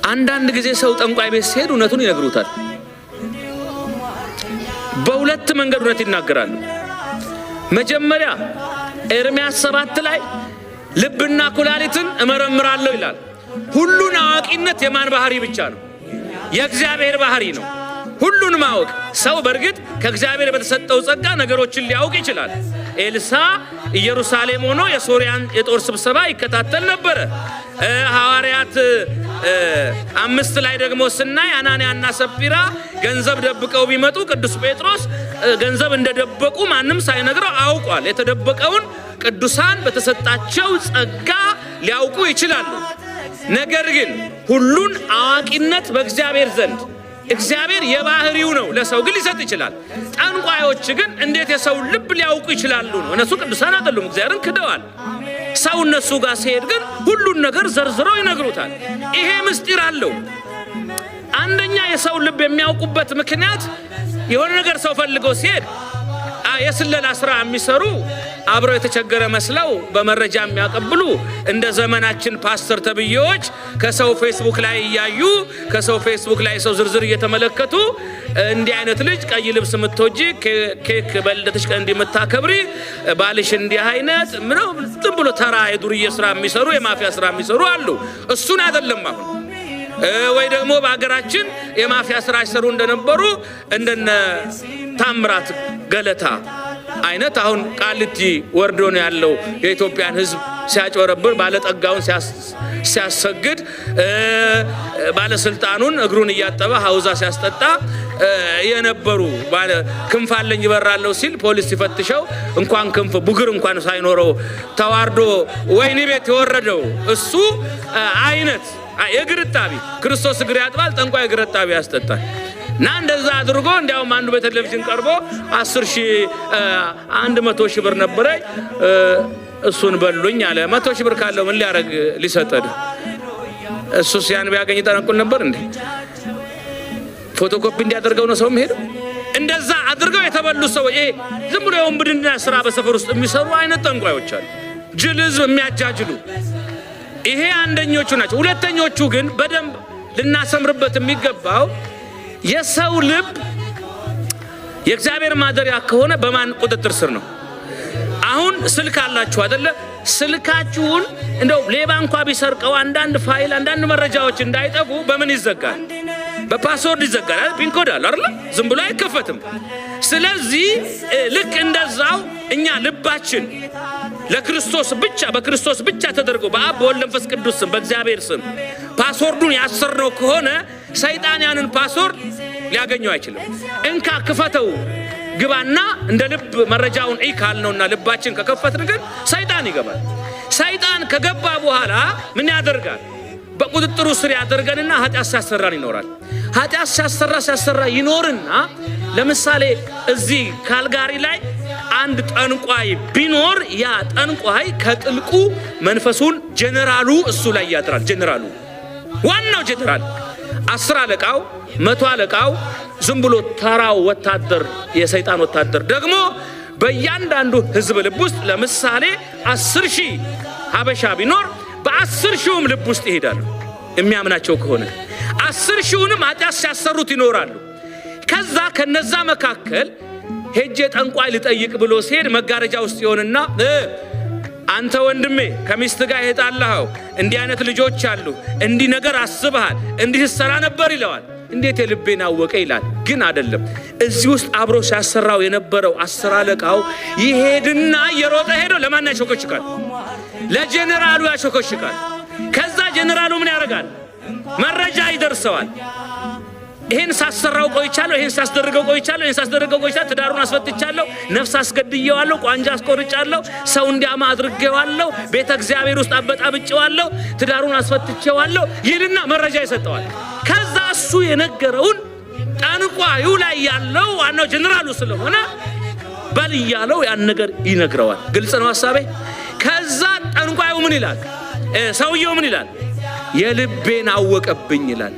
አንዳንድ ጊዜ ሰው ጠንቋይ ቤት ሲሄድ እውነቱን ይነግሩታል። በሁለት መንገድ እውነት ይናገራሉ። መጀመሪያ ኤርምያስ 7 ላይ ልብና ኩላሊትን እመረምራለሁ ይላል። ሁሉን አዋቂነት የማን ባህሪ ብቻ ነው? የእግዚአብሔር ባህሪ ነው። ሁሉን ማወቅ ሰው በእርግጥ ከእግዚአብሔር በተሰጠው ጸጋ ነገሮችን ሊያውቅ ይችላል። ኤልሳ ኢየሩሳሌም ሆኖ የሶርያን የጦር ስብሰባ ይከታተል ነበረ። ሐዋርያት 5 ላይ ደግሞ ስናይ አናንያና ሰጲራ ገንዘብ ደብቀው ቢመጡ ቅዱስ ጴጥሮስ ገንዘብ እንደደበቁ ማንም ሳይነግረው አውቋል። የተደበቀውን ቅዱሳን በተሰጣቸው ጸጋ ሊያውቁ ይችላሉ። ነገር ግን ሁሉን አዋቂነት በእግዚአብሔር ዘንድ እግዚአብሔር የባህሪው ነው፣ ለሰው ግን ሊሰጥ ይችላል። ጠንቋዮች ግን እንዴት የሰው ልብ ሊያውቁ ይችላሉ ነው። እነሱ ቅዱሳን አይደሉም፣ እግዚአብሔርን ክደዋል። ሰው እነሱ ጋር ሲሄድ ግን ሁሉን ነገር ዘርዝረው ይነግሩታል። ይሄ ምስጢር አለው። አንደኛ የሰው ልብ የሚያውቁበት ምክንያት የሆነ ነገር ሰው ፈልጎ ሲሄድ የስለላ ስራ የሚሰሩ አብረው የተቸገረ መስለው በመረጃ የሚያቀብሉ እንደ ዘመናችን ፓስተር ተብዬዎች ከሰው ፌስቡክ ላይ እያዩ ከሰው ፌስቡክ ላይ ሰው ዝርዝር እየተመለከቱ እንዲህ አይነት ልጅ ቀይ ልብስ የምትወጂ፣ ኬክ በልደትሽ ቀን እንዲህ የምታከብሪ፣ ባልሽ እንዲህ አይነት ምነው ዝም ብሎ ተራ የዱርዬ ስራ የሚሰሩ የማፊያ ስራ የሚሰሩ አሉ። እሱን አይደለም አሁን ወይ ደግሞ በሀገራችን የማፊያ ስራ ሲሰሩ እንደነበሩ እንደነ ታምራት ገለታ አይነት አሁን ቃሊቲ ወርዶ ነው ያለው። የኢትዮጵያን ሕዝብ ሲያጭበረብር፣ ባለጠጋውን ሲያሰግድ፣ ባለስልጣኑን እግሩን እያጠበ ሀውዛ ሲያስጠጣ የነበሩ፣ ክንፍ አለኝ ይበራለሁ ሲል ፖሊስ ሲፈትሸው እንኳን ክንፍ ቡግር እንኳን ሳይኖረው ተዋርዶ ወህኒ ቤት የወረደው እሱ አይነት የእግር እጣቢ፣ ክርስቶስ እግር ያጥባል፣ ጠንቋይ እግር እጣቢ ያስጠጣል። እና እንደዛ አድርጎ እንዲያውም አንዱ በቴሌቪዥን ቀርቦ 10 ሺህ 100 ሺህ ብር ነበረ እሱን በሉኝ አለ። 100 ሺህ ብር ካለው ምን ሊያደርግ ሊሰጠድ? እሱስ ያን ቢያገኝ ይጠነቁል ነበር እንዴ? ፎቶኮፒ እንዲያደርገው ነው ሰው የሚሄደው? እንደዛ አድርገው የተበሉ ሰው ይሄ ዝም ብሎ የወንብድና ስራ በሰፈር ውስጥ የሚሰሩ አይነት ጠንቋዮች አሉ። ጅል ህዝብ የሚያጃጅሉ። ይሄ አንደኞቹ ናቸው። ሁለተኞቹ ግን በደንብ ልናሰምርበት የሚገባው የሰው ልብ የእግዚአብሔር ማደሪያ ከሆነ በማን ቁጥጥር ስር ነው? አሁን ስልክ አላችሁ አይደለ? ስልካችሁን እንደው ሌባ እንኳ ቢሰርቀው አንዳንድ ፋይል አንዳንድ መረጃዎች እንዳይጠፉ በምን ይዘጋል? በ password ይዘጋል አይደል? PIN code አለ አይደለ? ዝም ብሎ አይከፈትም። ስለዚህ ልክ እንደዛው እኛ ልባችን ለክርስቶስ ብቻ በክርስቶስ ብቻ ተደርጎ በአብ በወልድ መንፈስ ቅዱስ ስም በእግዚአብሔር ስም password ኡን ያሰርነው ከሆነ ሰይጣን ያንን password ሊያገኘው አይችልም። እንካ ክፈተው ግባና እንደ ልብ መረጃውን እይ ካልነውና ልባችን ከከፈትን ግን ሰይጣን ይገባል። ሰይጣን ከገባ በኋላ ምን ያደርጋል? በቁጥጥሩ ስር ያደርገንና ኃጢአት ሲያሰራን ይኖራል። ኃጢአት ሲያሰራ ሲያሰራ ይኖርና ለምሳሌ እዚህ ካልጋሪ ላይ አንድ ጠንቋይ ቢኖር ያ ጠንቋይ ከጥልቁ መንፈሱን ጀነራሉ እሱ ላይ ያድራል። ጀነራሉ ዋናው ጀነራል 10 አለቃው 100 አለቃው ዝም ብሎ ተራው ወታደር የሰይጣን ወታደር ደግሞ በእያንዳንዱ ህዝብ ልብ ውስጥ ለምሳሌ 10 ሺህ ሀበሻ ቢኖር በ10 ሺውም ልብ ውስጥ ይሄዳሉ። የሚያምናቸው ከሆነ 10 ሺውንም ኃጢአት ሲያሰሩት ይኖራሉ። ከዛ ከነዛ መካከል ሄጄ ጠንቋይ ልጠይቅ ብሎ ሲሄድ መጋረጃ ውስጥ ይሆንና አንተ ወንድሜ ከሚስት ጋር የጣላኸው እንዲህ አይነት ልጆች አሉ፣ እንዲህ ነገር አስበሃል፣ እንዲህ ስትሰራ ነበር ይለዋል። እንዴት የልቤን አወቀ ይላል። ግን አይደለም። እዚህ ውስጥ አብሮ ሲያሰራው የነበረው 10 አለቃው ይሄድና እየሮጠ ሄዶ ለማን ያሾከሽካል? ለጀነራሉ ያሾከሽካል። ከዛ ጀነራሉ ምን ያደርጋል? መረጃ ይደርሰዋል። ይሄን ሳሰራው ቆይቻለሁ፣ ይሄን ሳስደርገው ቆይቻለሁ፣ ይሄን ሳስደርገው ቆይቻለሁ፣ ትዳሩን አስፈትቻለሁ፣ ነፍስ አስገድየዋለሁ፣ ቋንጃ አስቆርጫለሁ፣ ሰው እንዲያማ አድርጌዋለሁ፣ ቤተ እግዚአብሔር ውስጥ አበጣብጬዋለሁ፣ ትዳሩን አስፈትቼዋለሁ ይልና መረጃ ይሰጠዋል። ከዛ እሱ የነገረውን ጠንቋዩ ላይ ያለው ዋናው ጀነራሉ ስለሆነ በል እያለው ያን ነገር ይነግረዋል። ግልጽ ነው ሐሳቤ። ከዛ ጠንቋዩ ምን ይላል? ሰውየው ምን ይላል? የልቤን አወቀብኝ ይላል።